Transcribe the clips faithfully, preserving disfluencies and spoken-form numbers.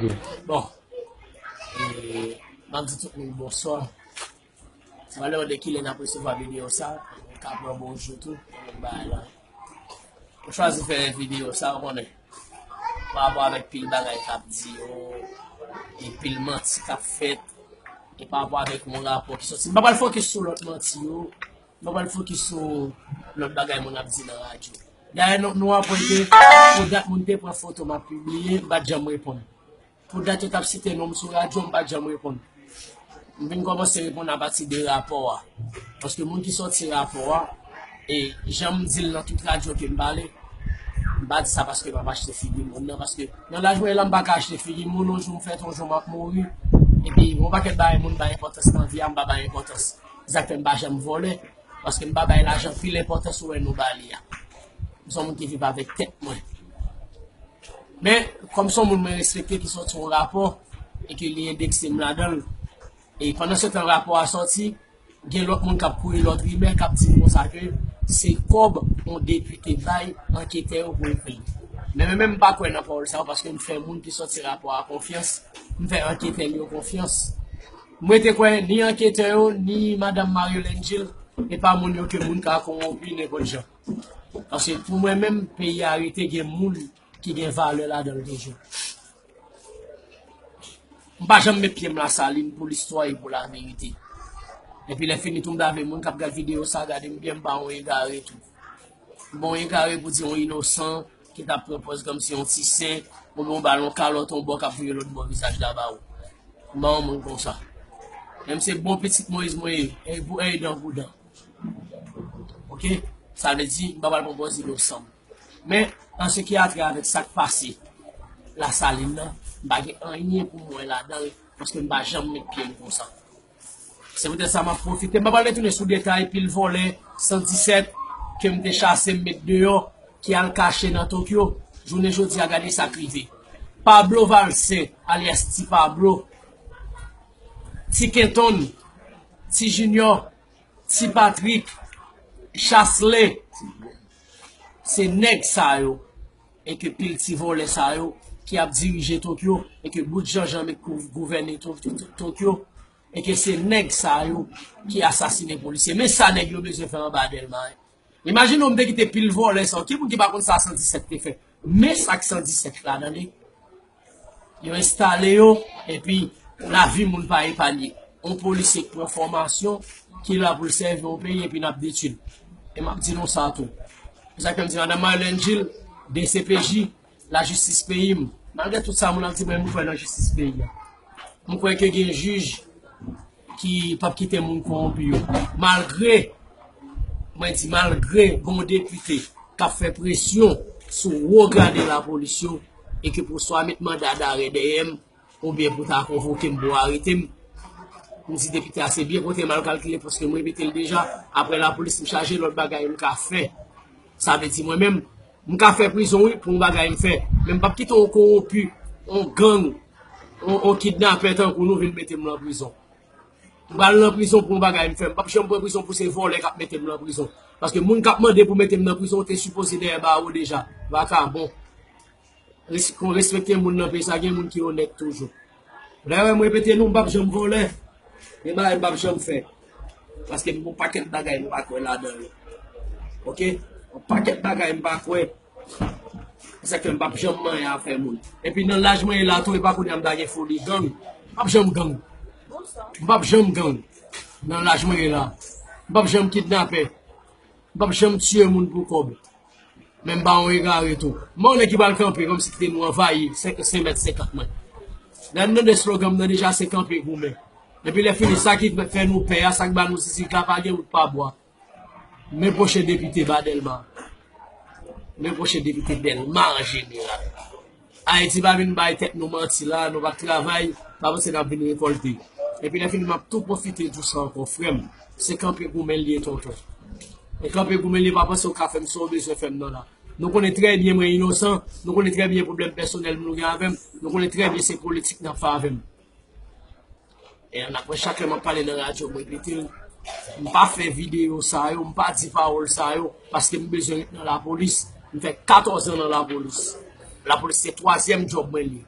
Bon, e, m ap di tout moun bonswa. Sa va depann de kilè n ap resevwa videyo sa, nou ka pran bonjou tou, nou bay la. Mwen chwazi fè videyo sa, ou konnen, pa rapò avèk pil bagay k ap di yo, e pil manti k ap fèt, e pa rapò avèk yon rapò ki soti. M pa pral fokis sou lòt manti yo, m pa pral fokis sou lòt bagay moun ap di nan radyo. Dayè, nou, nou ap wè ke pou dat moun te pran foto m ap pibliye, m pa t janm reponn. Pou dat yo t ap site non m sou radyo, m pa t janm reponn. M vin kòmanse reponn apati de rapò a. Paske moun ki sòti rapò a, e jan m di l nan tout radyo ke m pale, m pa di sa paske m ap achte figi moun nan, paske nan laj mwen la, m pa ka achte figi moun, yon jou m fèt, yon jou m ap mouri. Epi, yon pakèt bagay moun bay enpòtans nan vi a, m pa bay enpòtans. Se sa k fè m pa janm vòlè, paske m pa bay lajan pil enpòtans ou wè nou ba li a. M se yon moun ki viv avèk tèt mwen. Men, kòm se yon moun mwen respekte ki sòti yon rapò e ke li endekse m ladan l, e pandan se tan rapò a sòti, gen lòt moun k ap kouri lòt rimè k ap di m konsa ke se kòb yon depite bay anketè yo pou ekri l. Men mwen menm m pa kwè nan pawòl sa yo paske m fè moun ki sòti rapò a konfyans, m fè anketè m yo konfyans. M rete kwè ni anketè yo, ni madanm Mario Lenjil, e pa moun yo ke moun ka kowonpi nenpòt jan. Paske pou mwen menm, peyi a rete gen moun ki gen valè ladan l toujou. M pa janm met pye m Lasalin pou listwa e pou laverite. Epi lè fini tou, m ta vle moun k ap gad videyo sa gade m byen, m pa yon egare tou. M pa yon egare pou di yon inosan ki t ap pran pòz kòmsi yon ti sen, oubyen yon balon kalòt yon bò k ap vire lòt bò vizaj la ba ou. M pa yon moun konsa. Men m se bon pitit Moyiz mwen ye, èy pou èy, dan pou dan. Oke? Sa vle di, m pa pral pran pòz inosan. Men, an se ki a trè avèk sa k pase Lasalin nan, m pa gen anyen pou m wè ladan l, paske m pa janm met pye m konsa. Se poutèt sa m ap pwofite. M pa pral retounen sou detay pil vòlè san disèt ke m te chase m met deyò, ki al kache nan Tokyo. Jounen jodi a, gade sa k rive. Pablo Valcin, alyas Ti Pablo, Ti Kenton, Ti Junior, Ti Patrik, Chasley, se nèg sa yo, e ke pil ti vòlè sa yo ki ap dirije Tokyo, e ke bout janjanm e gou-, gouvène To-, To-, To-, Tokyo, e ke se nèg sa yo ki asasinen polisye. Men sa nèg yo bezwen fè anba Dèlma. Imajine w m te kite pil vòlè sa yo. Ki moun ki pa konn sa san disèt te fè? Men sa k san disèt la, tande. Yo enstale yo, epi lavi moun pa epanye. Yon polisye k pran fòmasyon, ki la pou l sèvi yon peyi, epi n ap detwi l. E m ap di nou sa tou. Se sa k fè m di, madanm Marlène Gilles, D C P J, lajistis peyi m. Malgre tout sa moun ap di mwen, m kwè nan jistis peyi a. M kwè ke gen jij ki p ap kite moun kowonpi yo. Malgre, mwen di malgre, gen yon depite k ap fè presyon sou wo grade lapolis yo, e ke pou swa met manda darè dèyè m, oubyen pou ta konvoke m pou arete m. M di depite a se byen kote mal kalkile, paske m repete l deja, apre lapolis m chaje lòt bagay m ka fè. Sa vle di mwen menm, m ka fè prizon wi pou yon bagay m fè, men m p ap kite yon kowonpi, yon gang, yon, yon kidnapè tankou nou vin mete m nan prizon. M pral nan prizon pou yon bagay m fè, m p ap janm pran prizon pou se vòlè k ap mete m nan prizon. Paske moun k ap mande pou mete m nan prizon, te sipoze dèyè bawo deja. Vakabon. Res-, kon respekte moun nan peyi sa, gen moun ki onèt toujou. Dayè, m repete nou, m p ap janm vòlè. Gen bagay m p ap janm fè. Paske m gon pakèt bagay m pa kwè ladan yo. Oke? Yon pakèt bagay m pa kwè. Se sa k fè m p ap janm manyen afè moun. Epi nan laj mwen ye la tou, e pa kounye a m ta gen foli gang. M p ap janm gang. M p ap janm gang. Nan laj mwen ye la. M p ap janm kidnapè. M p ap janm tiye moun pou kòb. Men m pa yon egare tou. M pa yon nèg ki pral kanpe kòmsi ki te nou anvayi senk, senk mèt senkant mwen. Lè m tande slogan m nan deja se kanpe goumen. Epi lè fini, sa ki fè nou pè a, sa k ba nou zizi la, pa gen wout pa bwa. Men pwochen depite ba Dèlma. Men pwochen depite Dèlma an jeneral. Ayiti pa vin bay tèt nou manti la, nou pa travay, pa panse n ap vin rekòlte. Epi lè fini, m ap tou pwofite di w sa ankò, frè m. Se kanpe goumen l ye, tonton. E kanpe goumen l ye, pa panse w ka fè m sa w bezwen fè m nan la. Nou konnen trè byen mwen inosan, nou konnen trè byen pwoblèm pèsonèl nou gen avè m, nou konnen trè byen se politik n ap fè avè m. E n ap wè chak lè m ap pale nan radyo, m repete l. M pa fè videyo sa yo, m pa di pawòl sa yo, paske m bezwen ret nan lapolis. M fè katòz an nan lapolis. Lapolis se twazyèm djòb mwen li.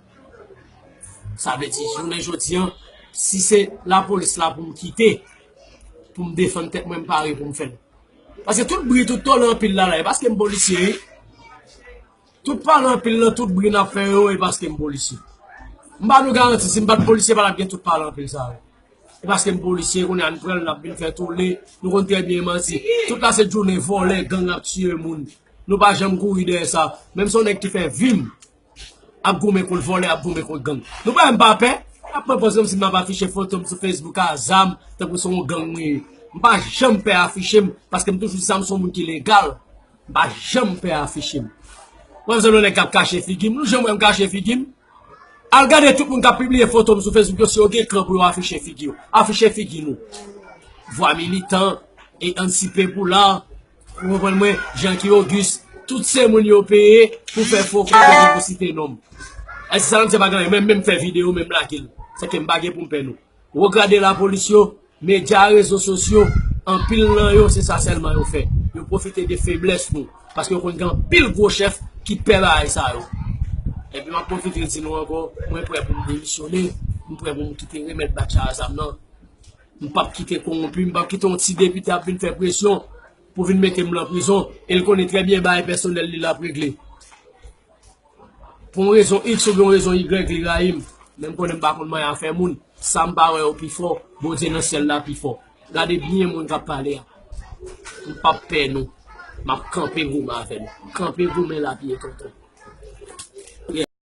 Sa vle di, jounen jodi an, si se lapolis la pou m kite, pou m defann tèt mwen, m pare pou m fè l. Paske tout bri, tout tòlè anpil la, la, e paske m polisye, wi. Tout pale anpil nan tout bri n ap fè yo, e paske m polisye. M ba nou garanti, si m pa t polisye, pa t ap gen tout pale anpil sa yo. E paske m polisye, kounye a n pran l, n ap vin fè toule, nou konn trè byen manti. Tout la se jounen vòlè, gang ap tiye moun. Nou pa janm kouri dèyè sa. Menm si yon nèg ki fè vi m ap goumen kont vòlè, ap goumen kont gang. Nou pa menm pa pè. Ap pran pòz kòmsi m ap afiche foto m sou Facebook a zam, tankou se yon gang mwen ye. M pa janm pè afiche m, paske m toujou di sa, m se yon moun ki legal. M pa janm pè afiche m. Mwen, se yon nèg k ap kache figi m. Nou janm wè m kache figi m? Al gade tout moun k ap pibliye foto m sou Facebook yo, si yo gen kran pou yo afiche figi yo. Afiche figi nou. Vwa Militan, e Ansipe Poula, ou konprann mwen, Jean Guy Auguste, tout se moun yo peye pou fè fo kote pou site non m. Èske sa menm se pa gen anyen? Mwen menm fè videyo, menm lage l. Se ke m pa gen pou m pè nou. Regade lapolis yo, medya, rezo sosyo, anpil nan yo, se sa sèlman yo fè. Yo pwofite de feblès nou, paske yo konn gen anpil gwo chèf ki pè bagay sa yo. Epi m ap pwofite di nou ankò, mwen prè pou m demisyone, m prè pou m kite remèt batcha a zam nan. M p ap kite kowonpi, m p ap kite yon ti depite ap vin fè presyon pou vin mete m nan prizon, e l konnen trè byen bagay pèsonèl li l ap regle. Pou yon rezon X oubyen yon rezon Y, li rayi m. Men m konnen m pa konn manyen afè moun. Sa m pa wè yo pi fò, Bondye nan syèl la pi fò. Gade byen moun k ap pale a. M p ap pè nou. M ap kanpe goumen avè nou. Kanpe goumen la, pye tonton.